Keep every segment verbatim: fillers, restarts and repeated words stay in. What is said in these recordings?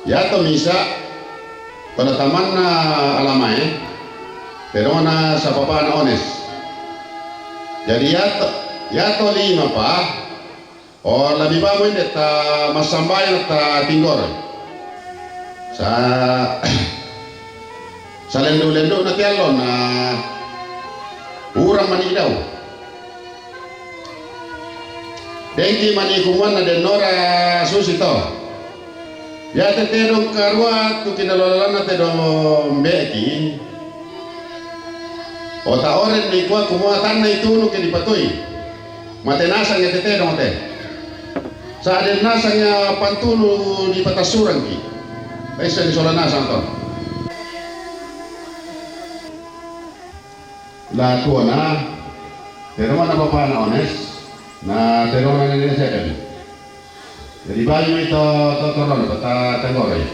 Yato misa', ko na tamanna Alamae, tedongna sapapana Ones. Jadi yato, yato lima pa, o, lebbi bamo inde ta massambayang ta tinggoro. Sa, salendu-lendu'na te allonna, urang mani dau. Dengki mani kumuanna dennora susi to. Yate tedong karua tu kinalololanna tedong mbe'ki. Ota oren ni kua kumua tanna itunu ke dipatoi. Mate nasang yate tedong te. Sa'de nasang ya pantunu dipatassurangki. Taissa ni sola nasang to. La tuona, tedongna bapana Ones, na tedongna nene Seken. Jadi baju itu to torona, peta tenggoroi.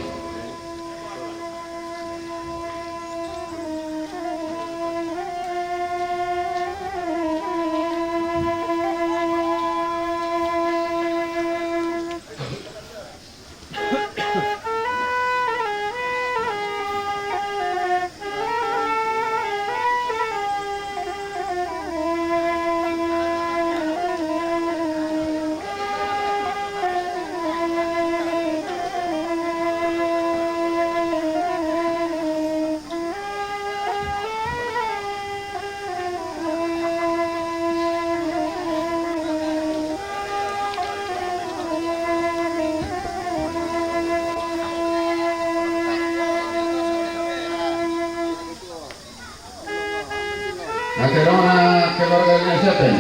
Na tedongna keluarga Seten.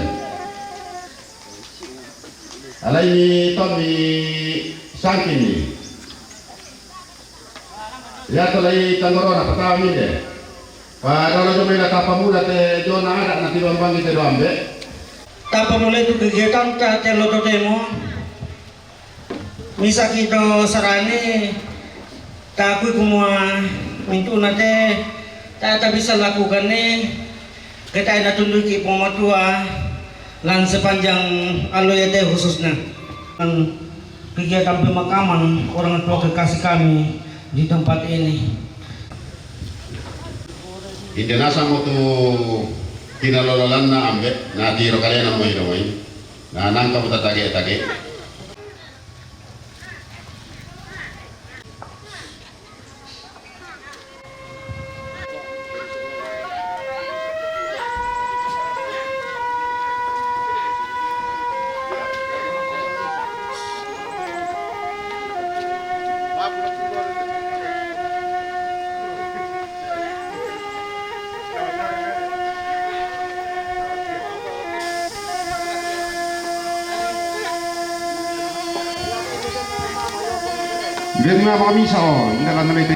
Alai tommi sangkini. Yato lai tanggorona, patami de. Padolo jomai la tappa mula te jona ada na tibambangi te doambe. Tappa mulai tu kegiatan ta te loto temo. Misaki to sarani, takui kumua mintu'na te ta, ta bisa lakukan ni, ketai natunduki Puang Matua lan sepanjang allo yate khususna. Dan kegiatan pemakaman orang tua kekasih kami di tempat ini. Inde nasang mo tu kinalololanna ambe, na tiro kalena moi do moi. Na nangka mo tatage-tage. Denna misa o, inda lanna mete.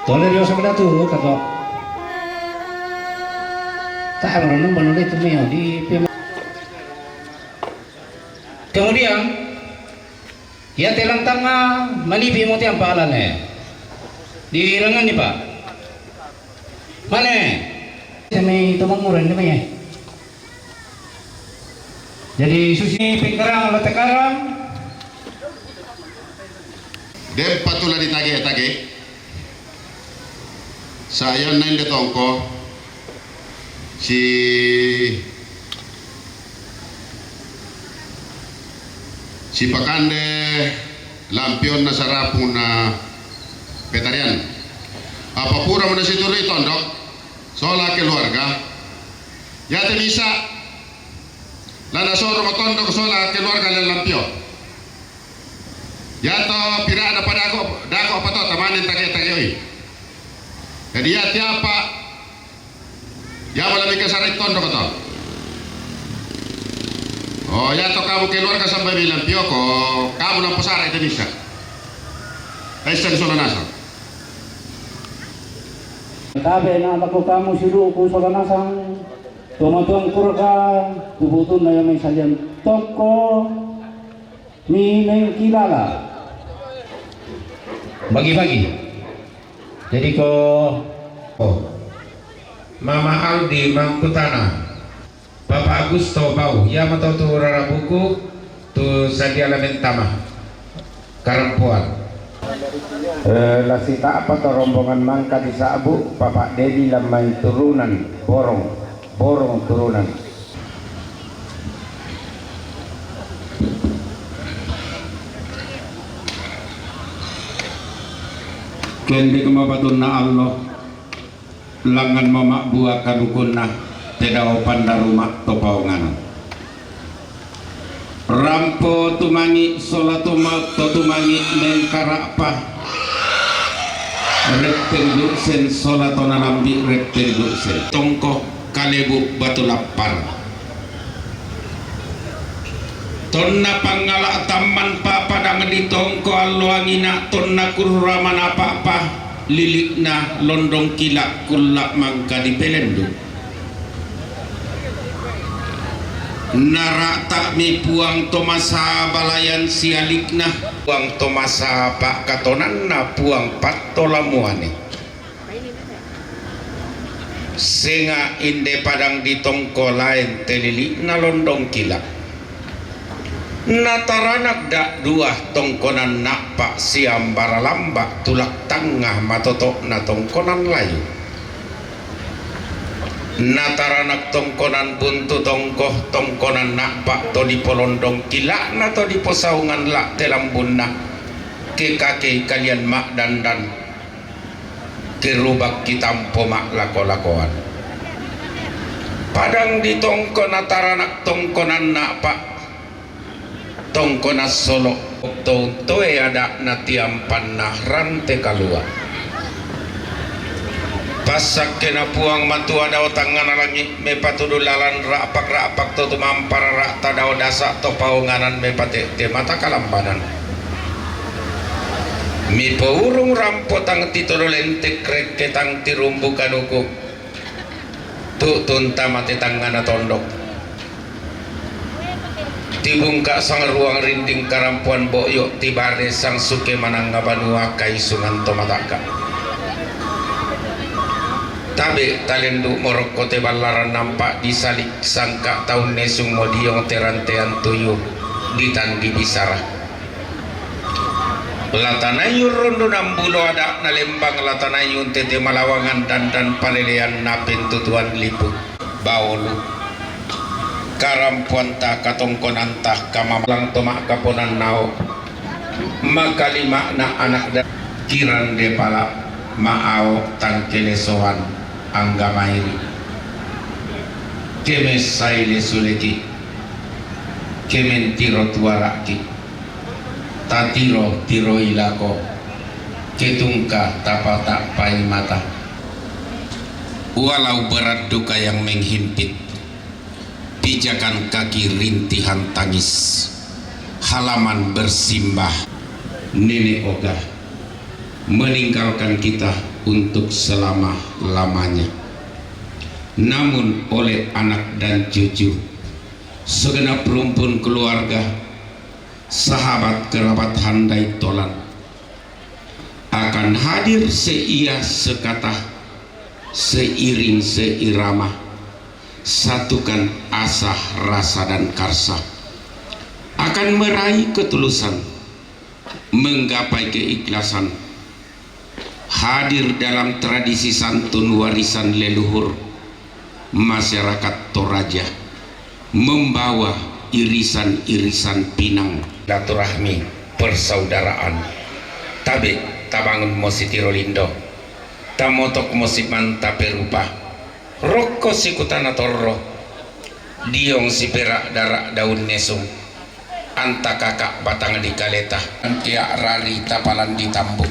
Tole dio sabda tu kato. Tak merenung banule tu meo di pem-, kemudian, ya telang tanga manipi mo tiang palane. Di rangan ni pa. Mane. Kami tu manguran ni maya. Jadi susi pingkarang la takarang. Dempa tula ditage-tage. Sayan nain de tongko si si pakande lampion na sarapung na petarian. Apa pura mo na situru i tondok sola keluarga. Yate misa lana soro mo tondok sola keluarga le lampio. Yato pira ada padako dako apa to tamanin take-take oi. Jadi ya tiapa ya malam ika sarai tondok to. Oh ya to kamu keluarga sampai bilang pioko kamu nampo sarai itu bisa. Aisan sola nasang. Tabe na lako kamu siduku sola nasang. Tomatuang kurga tubutun na yamai salian toko. Ni mengkilala. Bagi-bagi. Jadi ko, oh. Mama Aldi Mangkutana. Papa Agusto Bau. Ya matotu rarabuku tu sadia lamen tama. Karampuan. Eh, lasita apa to rombongan mangka di sabu, Papa Dedi lamai turunan, borong, borong turunan. Kende kemapatunna Allah, langan mama bua kanukunna, tedao pandaruma topaonganan. Rampo tumangi sola tuma-, to tumangi mengkarapa. Retteng duksen sola to nalambi retteng duksen. Tongko kalebu batu lappar. Tonna pangngala tamman papadang di tongko alloangina tonna kurra manapa'pa lilikna londong kila kulla mangka dipelendu. Nara'ta'mi Puang to masaba layan sialikna, Puang to masaba katonanna, Puang pattola muane. Senga inde padang di tongko laen telili'na londong kila. Nataranak da dua tongkonan na'pa siambara lamba tulak tangngah matoto'na tongkonan layu. Nataranak tongkonan buntu tongko, tongkonan na'pa to dipolondong kila'na to diposaungan la telambunna. Ke kakei kalian ma'dandan. Kerubakki tampo ma'lako-lakoan. Padang di tongko nataranak tongkonan na'pa tongkonan solo to untoe ada'na tiampanna rante kalua. Passakkena Puang Matua dao tangngana langi mepatudu lalan ra'pak-ra'pak to tumampara ra'ta dao dasa to paonganan mepate'te mata kalambanan. Mipourung rampo tang titodo lentek rekke tang tirumbu kanuku. Tu'tun tama te tangngana tondok. Tibungka sang ruang rinding karampuan bo'yo tibare sang suke manangnga banua kaisungan to mata'ka. Tabe talendu morokko te ballaran nampa disalik sangka taun nesung modiong terantean tuyu ditandi bisara. Latanayu rundunan bulo ada'na lembang latanayu tete malawangan dandan palelean napentutuan lipu. Baolu. Karampuanta katongkonanta kamamalang to ma'kaponan nao. Makalima'na anak da-, kirande pala ma'ao tangkelesoan anggamairi. Kemessai lesuleki. Kementiro tuara'ki. Tatiro-tiroi lako. Ketungka tapa-tapai mata. Walau berat duka yang menghimpit, pijakan kaki rintihan tangis, halaman bersimbah. Nenek Oga meninggalkan kita untuk selama-lamanya. Namun oleh anak dan cucu, segenap rumpun keluarga, sahabat kerabat handai tolan akan hadir seia sekata, seiring seirama, satukan asa, rasa, dan karsa, akan meraih ketulusan, menggapai keikhlasan, hadir dalam tradisi santun warisan leluhur masyarakat Toraja, membawa irisan-irisan pinang silaturahmi persaudaraan. Tabe, tabangun mo si Tirolindo, tamotok mo si Manta Perupa, rokko si Kutana Torro, diong si Perak Darak Daun Nesung, anta kakak batang di kaleta, antia rari tapalan di tambuk,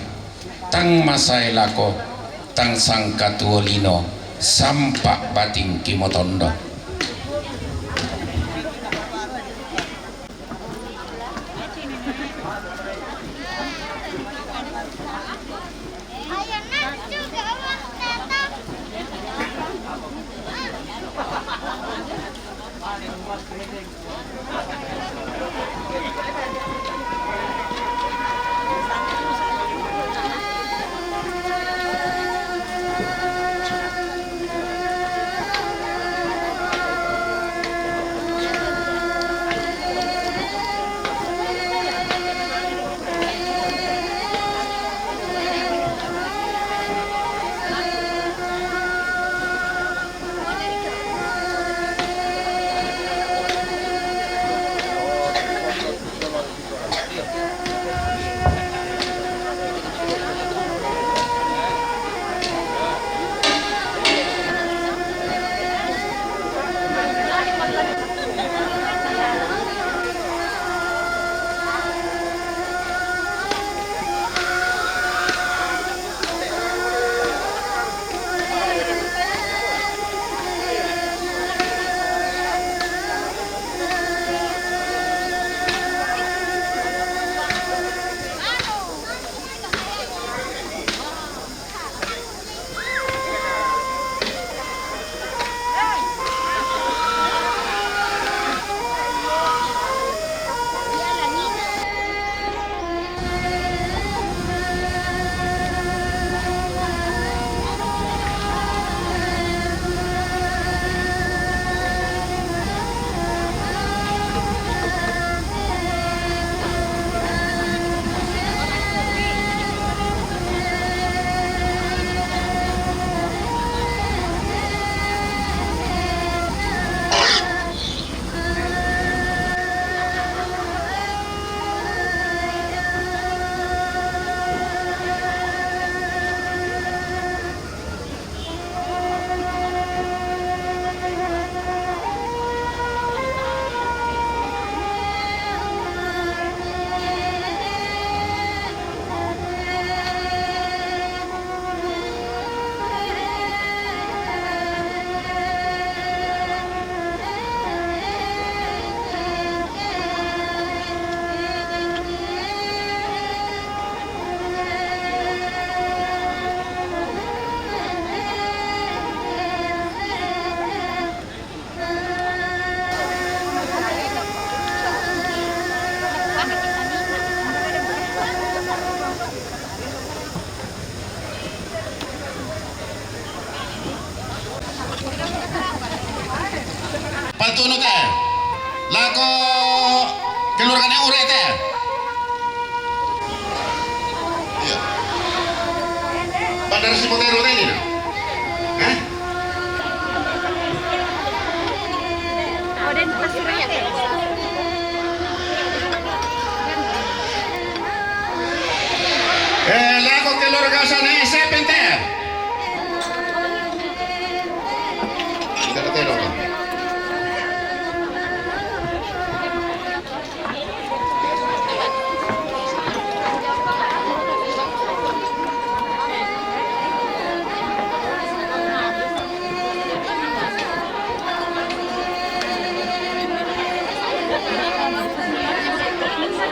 tang masae lako, tang sangkatuo lino, sampak bating kimotondo. Patunu te. Lako keluargane ure te. Iya. Bandar Sipotero te ini, nah. Hah? Eh, lako keluarga sana S P N T.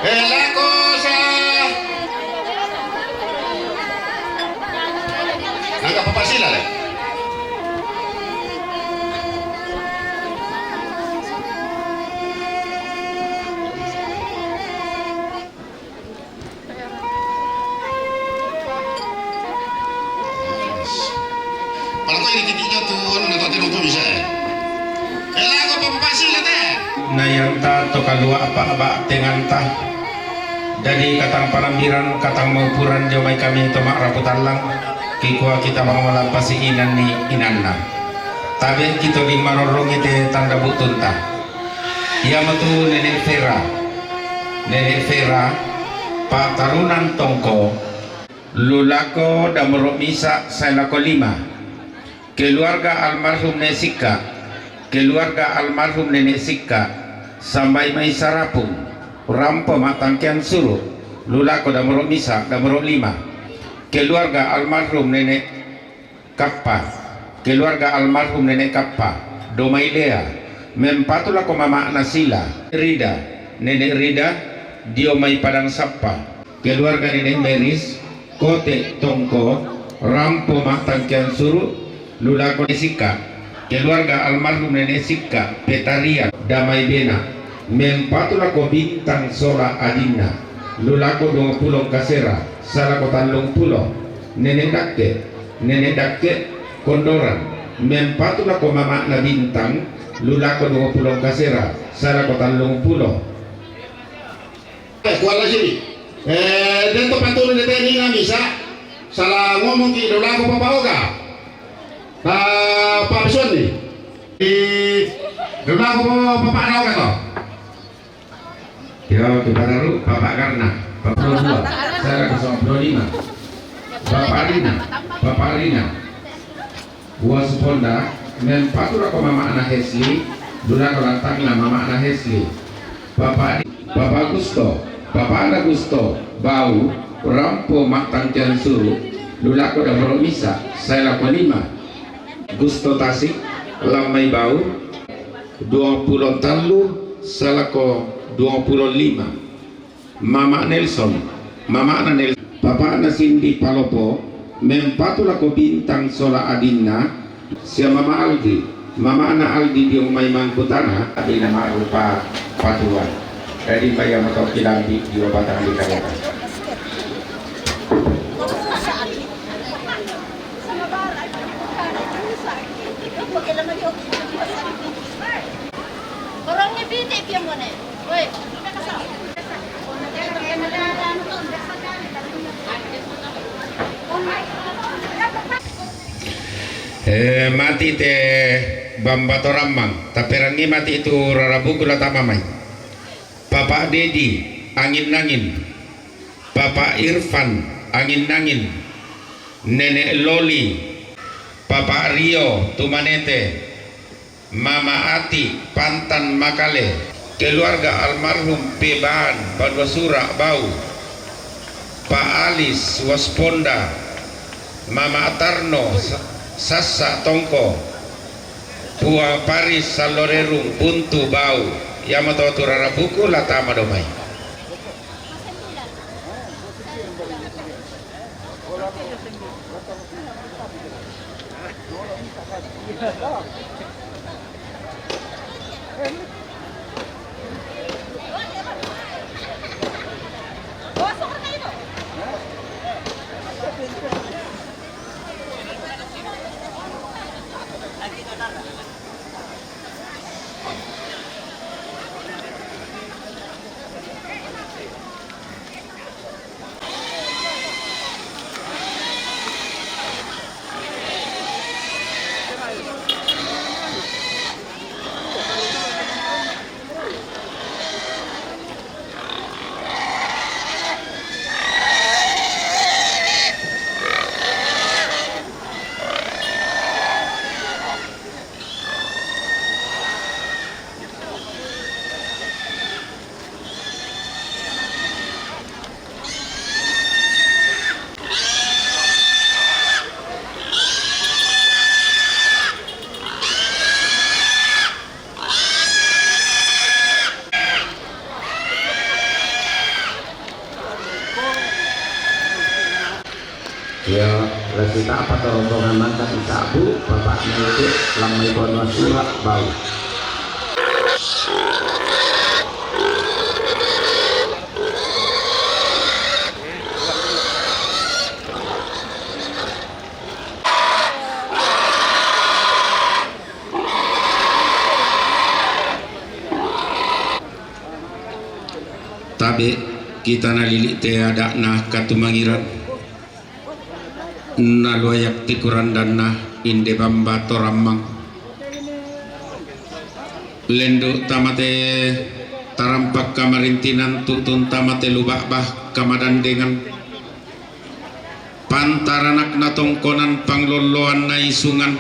Eh, lako sa. Yanta to kalua' apa' ba' tenganta. Dadi katang palambiran, katang maupuran dio mai kami to ma'rapu tallang, kikua kita bang malampasi inan ni inanna. Tabe' kito di marorrongi te tanda bu'tunta. Iamotu Nene' Fera. Nene' Fera, Patarunan Tongko. Lu lako Damoro' Misa' sae lako lima. Keluarga almarhum Nene' Sikka. Keluarga almarhum Nene' Sikka, sambai mai Sarapung, rampo ma'tangkean suru'. Lu lako Damoro' Misa', Damoro' lima. Keluarga almarhum Nene' Kappa. Keluarga almarhum Nene' Kappa, dio mai Lea, mempatu lako mama'na Sila. Rida, Nene' Rida, dio mai Padang Sappa. Keluarga Nene' Meris, Kote' Tongko, rampo ma'tangkean suru', lu lako Nene' Sikka. Keluarga almarhum Nene' Sikka, Petarian, dio mai Bena, mempatu lako Bintang sola adinna, lu lako duangpulo kasera, sae lako tallungpulo. Nene' Dakke', Nene' Dakke' Kondoran, mempatu lako mama'na Bintang, lu lako duangpulo kasera, sae lako tallungpulo. Eh, kualla sini. Eh, den to pantunu de tenina misa. Sala ngomongki' lu lako Papa Oga. Pa, Papa Sonni. Di lu lako Papa Oga to. Yo, kipataru', Papa Karna, Papa dua, sae lako sampulo lima. Papa Rina, Papa Rina. Wasponda, mempatu lako mama'na Hesli, lu lako lantangna mama'na Hesli. Papa, Papa Gusto, Papa'na Gusto, Bau, rampo ma'tangkean suru', lu lako Damoro' Misa', sae lako lima. Gusto Tasik, lan mai Bau, duangpulo tallu, sae lako duangpulo lima. Mama Nelson, mama'na Nel-, Papa'na Sindi Palopo, mempatu lako Bintang sola adinna, sia Mama Aldi, mama'na Aldi dio mai Mangkutana, adinna ma'rupa patuan. Dadi mai ia mato kilambi dio batang di kaloka. Eh, mati' te bamba to rammang, tapperangi mati' tu rarabuku la tama mai. Papa Dedi, angin-angin. Papa Irfan, angin-angin. Nene' Loli, Papa Rio, Tumanete. Mama Ati, Pantan Makale, keluarga almarhum Peban, Banua Sura', Bau, Pa Alis, Wasponda, Mama Tarno, Sa-, Sassa' Tongko, Puang Paris, Sallorerung, Buntu, Bau, iamoto tu rarabuku la tama do mai. Iyo, la sita'pa to rombongan mangka' tisa'bu, Bapa' Mete, lan mai Banua Sura', Bau. Tabe' kita nalili' te ada'na katumangiran, naluayak ti kurandanna inde bamba torammang. Lendu' tama te tarampak kamarintinan, tu'tun tama te luba'ba kamadandengan. Pantaranakna tongkonan panglolloanna isungan.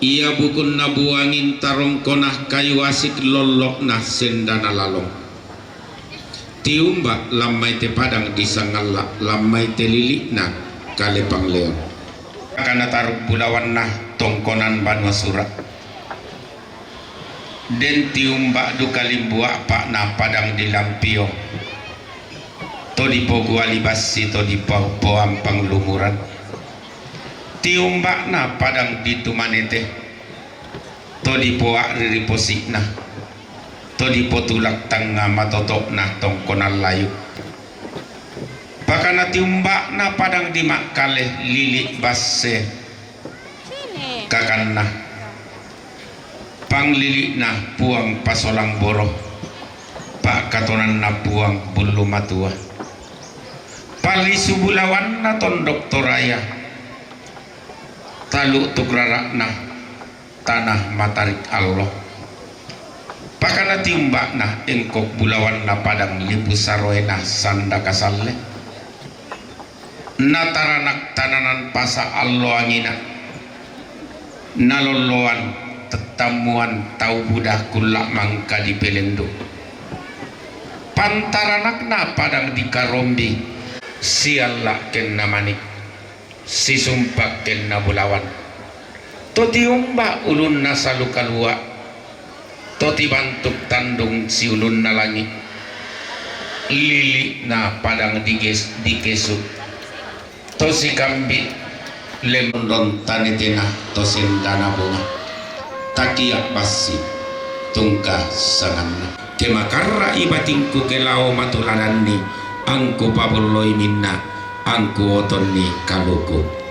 Ia bukunna buangin tarongkona kayu asik lollo'na sendana lalong. Tiumba' lammai te padang di sangalla', lammai te lili'na kale pangleon. Kana taruk bulawanna tongkonan banua sura'. Den tiumba' duka limbua'pa'na padang di lampio. To dipoguali bassi, to dipoampang lumuran. Tiumba'na padang di tumanete, to dipoa'ri ri posi'na, to dipotulak tangnga matoto'na tongkonan layu. Pakana tiumba'na padang di ma'kale lili' basse. Kakanna, panglili'na Puang pasolang boro, pa'katonanna Puang bullu matua. Pallisu bulawanna tondok Toraya, talu'tuk rara'na tana matarik allo. Pakana tiumba'na engkok bulawanna padang lipu saroena sanda kasalle. Nataranak tananan pasa' alloangina, nalolloan tettammuan tau buda kulla' mangka dipelendu'. Pantaranakna padang di karombi, sialla' kenna manik, sisumpak kenna bulawan. To tiumba' ulunna salu kalua', to tibantuk tandung siulunna langi'. Lili'na padang diges-, dikesu', to sikambi' lembondon tanetena to sendana bunga. Takia' bassi tungka sanganna. Ke makarra'i batingku ke lao matuladanni, angku pabolloi minna', angku otonni kaluku.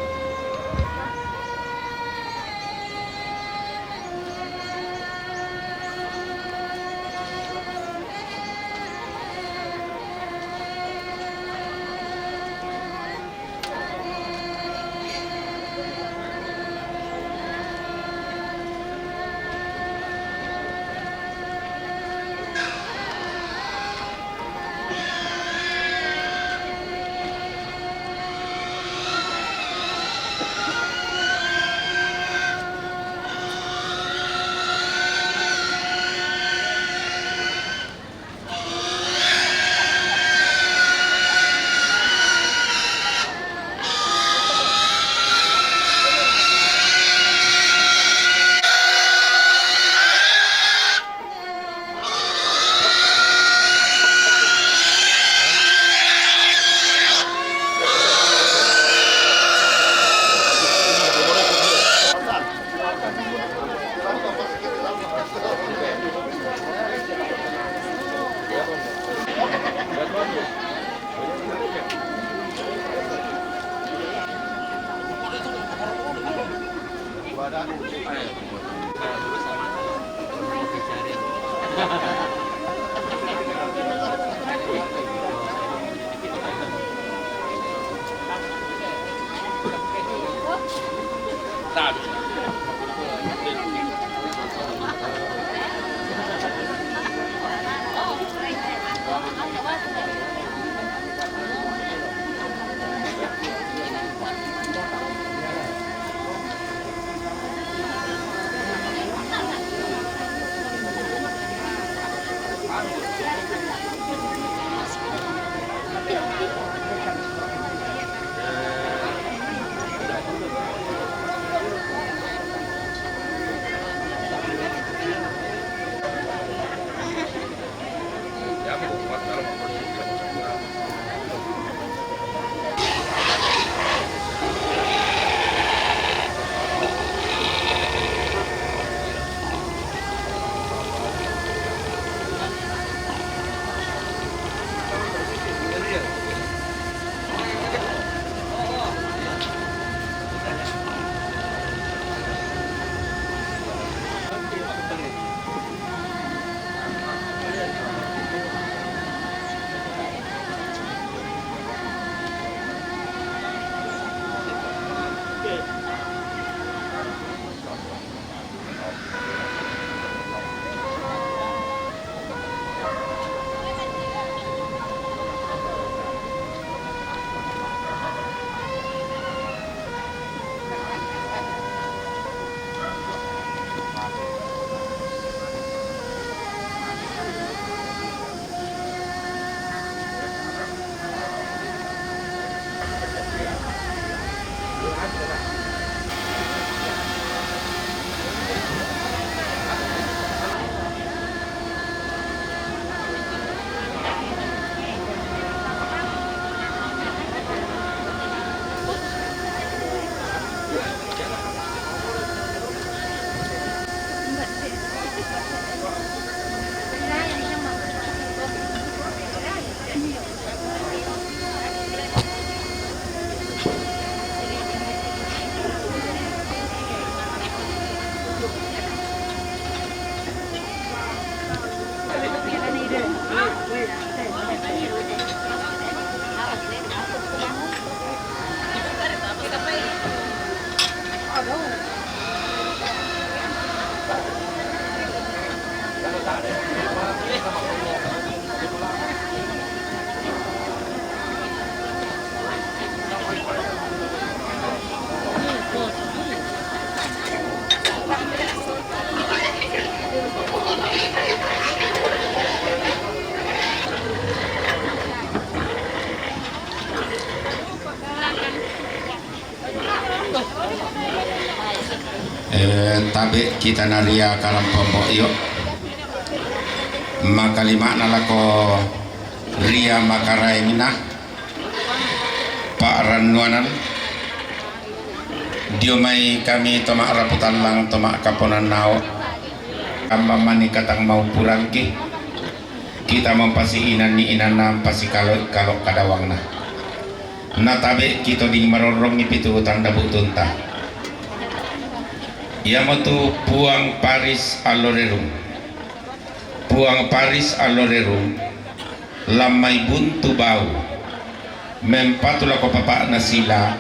Abe kita naria karampombok iyo. Makalimana lako ria makaraimina pa'rannuanan. Dio mai kami to ma'raputallang to ma'kaponan nao. Amma mani katang maupurangki. Kita mempasi inan ni inanna mpasi kalo-kalo kadawangna. Natabe' ki to ding marorrongngi pitu tanda bu'tunta. Iamotu Puang Paris Allorerung. Puang Paris Allorerung, lammai buntu bau, mempatu lako papa'na sila,